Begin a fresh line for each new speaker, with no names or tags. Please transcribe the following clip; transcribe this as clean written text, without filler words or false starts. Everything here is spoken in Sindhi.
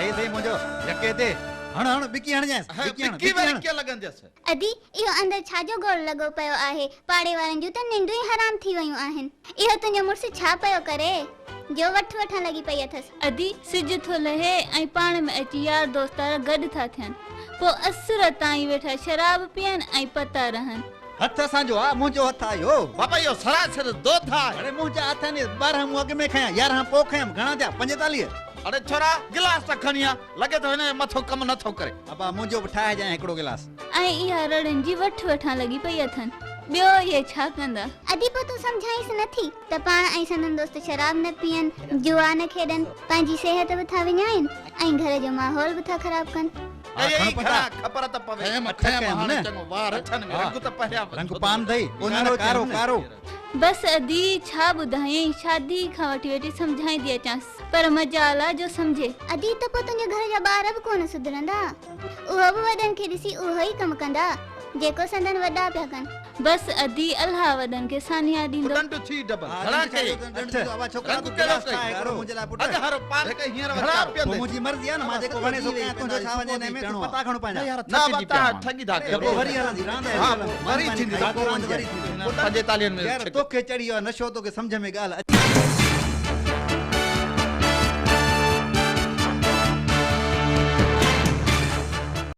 هي اٿئي منهنجو يڪي تي. هڻ هڻ ٻڪي هڻجانس، ٻڪي هڻ،
ٻڪي
ٻڪي
وري
هڻ.
ڪيئن لڳنديس.
ادي، اهو اندر ڇا جو گوڙ لڳو پيو آهي؟ پاڙي وارن جون ته ننڊون ئي حرام ٿي ويون آهن. اهو تنهنجو مڙس ڇا پيو ڪري، جو وٺ وٺان لڳي پئي اٿس.
ادي، سج ٿو لهي ۽ پاڻ ۾ اچي يار دوستار گڏ ٿا ٿين. پوء اسر تائين ويٺا شراب پيئن ۽ پتا رهن.
هٿ اسان جو آ، منهنجو هٿ آ اهو.
بابا اهو سراسر دوڌ آهي.
اڙي منهنجا هٿ آهن، 12 مون اڳ ۾ کنيا، 11 پوء کنيم، گهڻا ٿيا؟ 45.
اڙي ڇورا، گلاس ته کڻي آ، لڳي ٿو هن جو مٿو ڪم نه ٿو ڪري.
ابا منهنجو به ٺاهجانء هڪڙو گلاس.
۽ اها رڙين جي وٺ وٺان لڳي پئي اٿن. ٻيو اهي ڇا ڪندا؟
ادي پوء تون سمجهائينس نه ٿي ته پاڻ ۽ سندن دوست شراب نه پيئن، جوا نه کيڏن، پنهنجي صحت به ٿا وڃائين ۽ گهر جو ماحول به ٿا خراب ڪن.
ها
ڪيئي
کڻ پتا.
گهڻا خبر ته پوي.
کنيم
اٺ
کنيم
ڪيم
هاڻي
نه.
چڱو وار.
اٺن ۾ رنگ ته پهريان
رنگ
ٿو
پان اٿئي.
ٿئي.
نه نه ڪارو ڪارو.
بس ادي ڇا ٻڌايائين، شادي کان وٺي ويٺي سمجهائيندي اچانس، پر مجال آ جو سمجهي.
ادي ته پوء تنهنجي گهر جا ٻار به ڪونه سڌرندا. اهو به وڏن کي ڏسي اهو ئي ڪم ڪندا، جيڪو سندن وڏا پيا ڪن.
بس ادي الله وڏن کي سانحا ڏيندو.
ڏنڊ ٿي ڊبل گهڻا ڪيئي.
اٺ
رنگ ڪهڙو ڪيئي. اڳ هارو پار ڪئي هينئر وچارو. نه ابا تان ٺڳي ٿا ڪيو. ها پوء وري ٿيندي ته پوء وڃجانء. پنجيتاليهن ۾
توکي چڙهي ويو آ نشو توکي سمجهه ۾ ڳالهه.